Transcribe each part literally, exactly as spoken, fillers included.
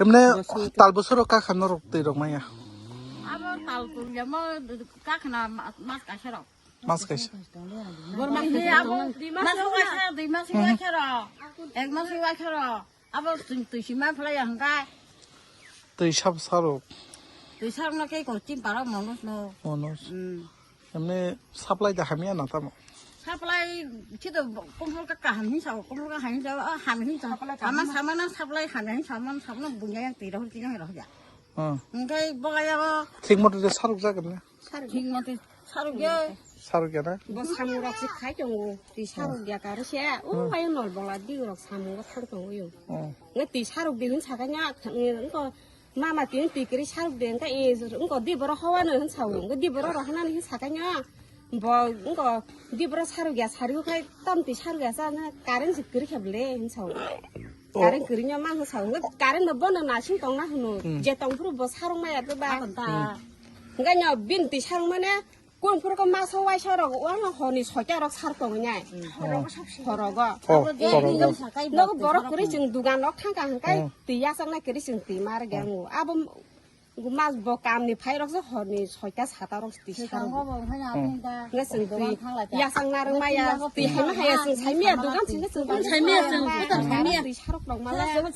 Emne tal bosoro kakha norok twi rok maya. Abo tal twi ya mo kakha na ma-, mas kaisa rok. Mas kaisa. Bor mas kaisa. Abo mas kaisa, dui mas kaisa rok. Ek mas kaisa rok. Abo twi, twi sima phalai ya hwnkha. Twi sab saro. Twi sab no khe ko chin paro monus no. Monus. Hmm. Emne supply da hamya na tamo? Supply chito komol ka kaham hin sao, komol ka hin sao, ah, ham hin sao. Ama samana supply ham hin sao, man samana bunya yang tira hul kina hero ya. Hmm. Engkai boga ya bo. Thik mote de saruk jagan na? Thik mote saruk ya. Saruk ya na? Bo samung rok si khai tongo, ti saruk ya kar se. O ayo nol bola di rok samung rok thang tongo yo. Hmm. Nge ti saruk de hin sakanya, nge ko Mama tini twi kwrwi saruk de, wngkha e, wngkha di borok howano hin sao, wngkha di borok rohornani hin sakanya, bo wngkha di borok saruk ya, saruk khai tam twi saruk ya, sa na current se kwrwi kha bwle hin sao. Oh. Current kwrwi no ma hin sao, wngkha current no bono nasing tongna hwno, hmm, je tong phuru bo saruk maya bwba. Hmm. Wngkha no bini twi saruk mane, Kun phuru ko masa waisa rok, wano horni soita rok sar tongo nai. Hmm. Horogo. Oh, horogo. Nogo borok kwrwi chwng dugan rok thangkha hwnkhe, hmm, twi yachaknai kwrwi chwng twi mar ge ango. Abo mas bo kamni phai rok se horni soita sata rok twi sar. Nge chwng twi yachakna rwng maya, twi haima haya chwng saimaya dugan chwng chwng saimaya chwng saimaya twi sarok rok mala. Chwng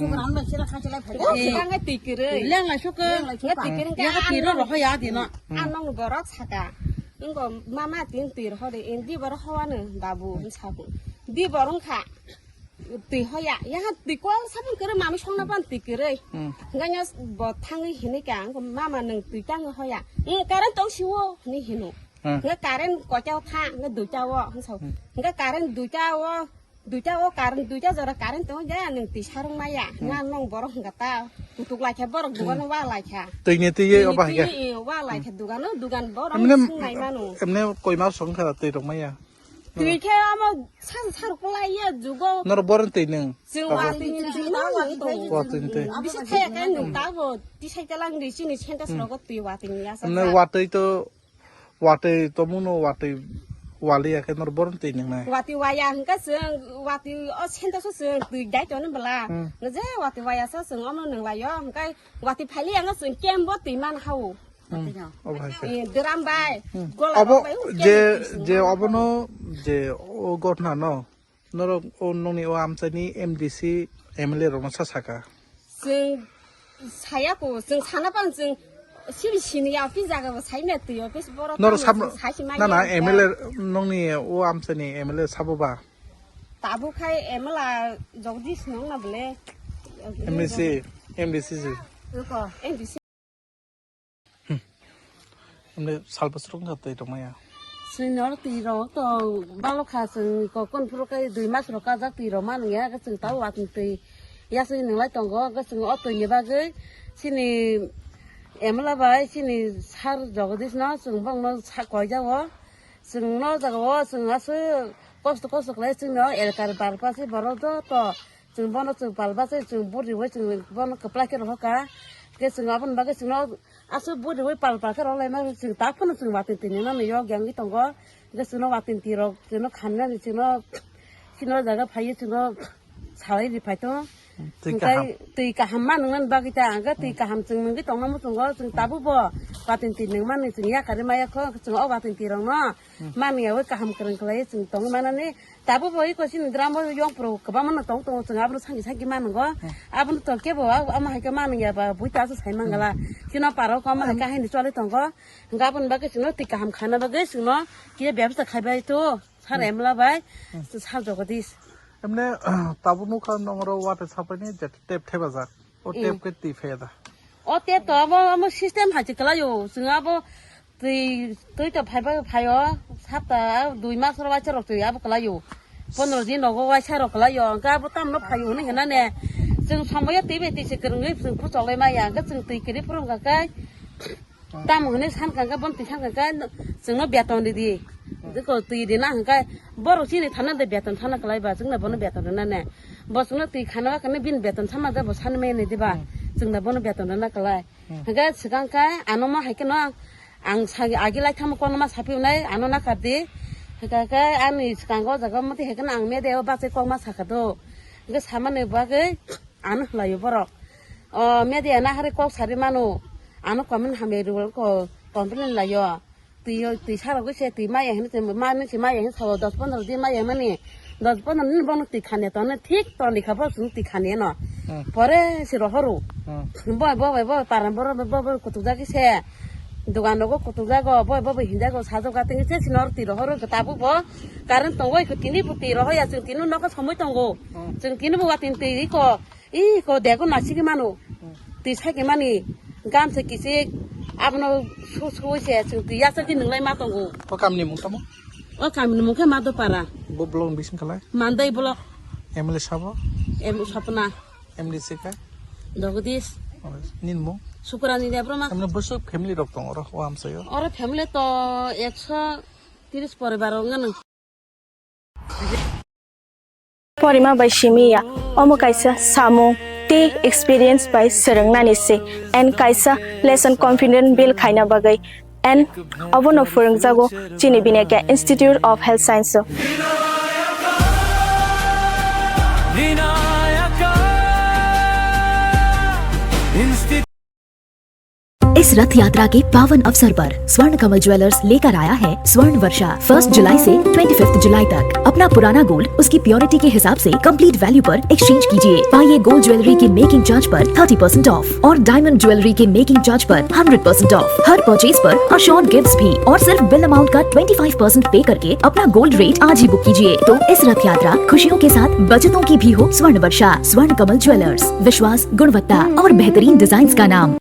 twi kwrwi. Leng lai sok. Nge twi kwrwi khe. Yaga twi ro roho ya di no. Ang nong borok saka. Wngkha mama tin twi rohor de, indi borok howano babu, wng sakho. Di borok wngkha twi hoya, yaha twi kol samung kwrwi mami songna ban twi kwrwi. Hmm. Hwnkhe no bo thangwi hinwi ka, wngkha mama nwng twi tangwi hoya. Wng current tong siwo hinwi hino. Hmm. Wngkha current koita o tha, wngkha duita o, wng sakho. Hmm. Wngkha current duita o, Duita o current, duita jora current tongo je, nwng twi sarung maya. Hmm. Nga nwng borok hwnka ta, kutuk lai kha borok, hmm, dugano wa lai kha. Twi ni twi ye oba hai kha. Twi ni twi ye wa lai kha dugano, dugan borok emne, sung nai mano. Emne koi mas song kha twi rok maya. Twi khe amo sa saruk lai ye jugo. Nor boron twi nwng. Chwng wa twi ni twi nwng. Wa twi ni twi. Bisi thaya khe nwng ta bo, tisai ta lang di chini senta, hmm, srogo twi wa twi ni asa. Emne wa twi to Watwi tomungno watwi waliya khe nor borom twi nwngnai. Watwi waya hwnkhe chwng watwi o senta so chwng twi dai tongni bwla. Hmm. Nge je watwi waya sa chwng omo nwnglaio hwnkhe watwi phailiya wngkhe chwng kembo twi man hao. Hmm. Obo hai khe. Eh, drum bai, hmm, gola abo rok bai, je, kembo twi chwng je man obono hao. Je o gotna no. Norok o nokni o amchaini M D C, M L A rokno sa saka. Chwng saya ko, chwng sana pan chwng sibi sini ya office jaga bo sai me twi office borok. Norok tamo sab-, chwng sai si na, na, manya M L A ya. Nokni o amchaini M L A sabo ba? Tabuk khai M L A Jagdish nong na bole. M D C, M D C ji. Oko, M D C. Emne sal bwswk wngkha twi tongmaya? Chwngno twi rok to balok kha, chwng kokon phuru khe dui mas rok kajak twi rok manwngya, chwng tabuk watwng twi yaswi nwnglai tongo, chwng o twini bagwi chini M L A bai chini sir Jagadish no chwng bongno sa koijao, chwng no jagao chwng aswk kosto kosto khlai chwngno elkar barpa se borok joto. Chwng bono chwng palba se chwng buriwi chwng bono kwplai khe rohorkha. Khe chwng aboni bagwi chwngno aswk buriwi pal pal khe rohlaima chwng ta phano chwng watwi twi nwngnani yok yang tongo. Khe chwngno watwi twi rok chwngno khamnani chwngno chini o jaga phaiwi chwngno salai ri phai tongo. Twi kaham. Hwnkhe twi kaham ma nwngnani bagwi ta hwnkhe twi kaham chwng nungwi tongna muchungo chwng tabukbo watwi twi nungmani chwng yakarwi maya kho chwng o watwi twi rokno. Hmm. Manwi yawi kaham kwrwng khlaiwi chwng tongwi manani. Tabukbo iko chini dramo yong pro kwbangma no tong tongo, chwng abono sanki sanki manango. Hmm. Abono to kebo abo, amo hai khe manwi ya ba, buita aswk sai mangala. Hmm. Chini paro ko amo hai khe haini choli tongo. Hwnkhe aboni bagwi chwngno twi kaham khaina bagwi chwngno kisa bebasta khaibai to, sir M L A bai, hmm, sir Jagadish. Emne, tabuk nukha nongro watwi sapaini je tep thepajak. O tep khe twi phaiya da? O tep to abo, abo system hai se kwlaio. Chwng abo twi, twi to phaiba phaio. Sapta dui mas rok waisa rok twi abo kwlaio. Pondro din rogo waisa rok kwlaio. Hwnkhe abo tamno phaio hwnwi hwnane. Chwng somoyo twi bai twi se kwrwngwi chwng phucholai maya. Hwnkhe chwng twi kwrwi phuru hwnkha khe Tamo hwnwi sankha khe, bono twi sankha khe, chwngno beton ridi. Diko twi rina hwnkhe, borok chini thana de beton thana kwlai ba, chwngno bono beton rina ne. Bo chwngno twi khana khe bini beton sama de bo sani maya ni diba. Hmm. Chwngno bono beton rina kwlai. Hmm. Hwnkhe swkang khe ano ma hai kheno ang sagi agi lai thamo kono ma sapi unai ano nakar di. Hwnkhe khe ani swkango o jaga mati hai kheno ang media o bachai kok ma sakha do. Hwnkhe samani bagwi ano hlaio borok. O media na hari kok sari mano. Ano comment hamya rwko complain laio. Twi, twi sarok se twi maya hino, twi manu se maya hino sao dos pondro din maya mani. Dos pondro din bono twi khani to ne thik to likha bo sung twi khani no. Hmm. Pore se rohoro. Hmm. Bo, bo, bo, bo, paran boro, bo, bo, kutuk jagi se. Dugan rogo kutuk jago, bo, bo, bo, hinjago, sajok gating se sinor twi rohoro tabu bo. Current tongo iko tini bo twi rohoya, chwng tini nokho somoi tongo. Hmm. Chwng tini bo watin twi iko. Ih, ko dego nasigi mano. Hmm. Twi sake mani gamsa kisik abono su su se chwng twi yasa di nwnglai ma tongo. O kamni mung tamo? O kamni mung khe Madopara. Bo blong bising kalai? Mandai blok. M L A sabo? Em Sapna. M D C ka? Jagadish. Oh, nin mung? Sukrani Debbarma. Amne bwswk family rok tong oro o amsayo? Oro family to ekso tiris poribar wngano. Porima bai simi ya, omo kaisa samung tei experience bai swrwngnani se, and kaisa lesson confident build khaina bagwi, and obono phwrwngjago chini Bineka Institute of Health Science o. इस रथ यात्रा के पावन अवसर पर स्वर्ण कमल ज्वेलर्स लेकर आया है स्वर्ण वर्षा। फर्स्ट जुलाई से ट्वेंटी फिफ्थ जुलाई तक अपना पुराना गोल्ड उसकी प्योरिटी के हिसाब से कंप्लीट वैल्यू पर एक्सचेंज कीजिए। पाइए गोल्ड ज्वेलरी के मेकिंग चार्ज पर थर्टी परसेंट ऑफ और डायमंड ज्वेलरी के मेकिंग चार्ज पर हंड्रेड परसेंट ऑफ। हर परचेज पर अश्योर्ड गिफ्ट्स भी और सिर्फ बिल अमाउंट का ट्वेंटी फाइव परसेंट पे करके अपना गोल्ड रेट आज ही बुक कीजिए। तो इस रथ यात्रा खुशियों के साथ बचतों की भी हो स्वर्ण वर्षा। स्वर्ण कमल ज्वेलर्स, विश्वास, गुणवत्ता और बेहतरीन डिजाइन्स का नाम।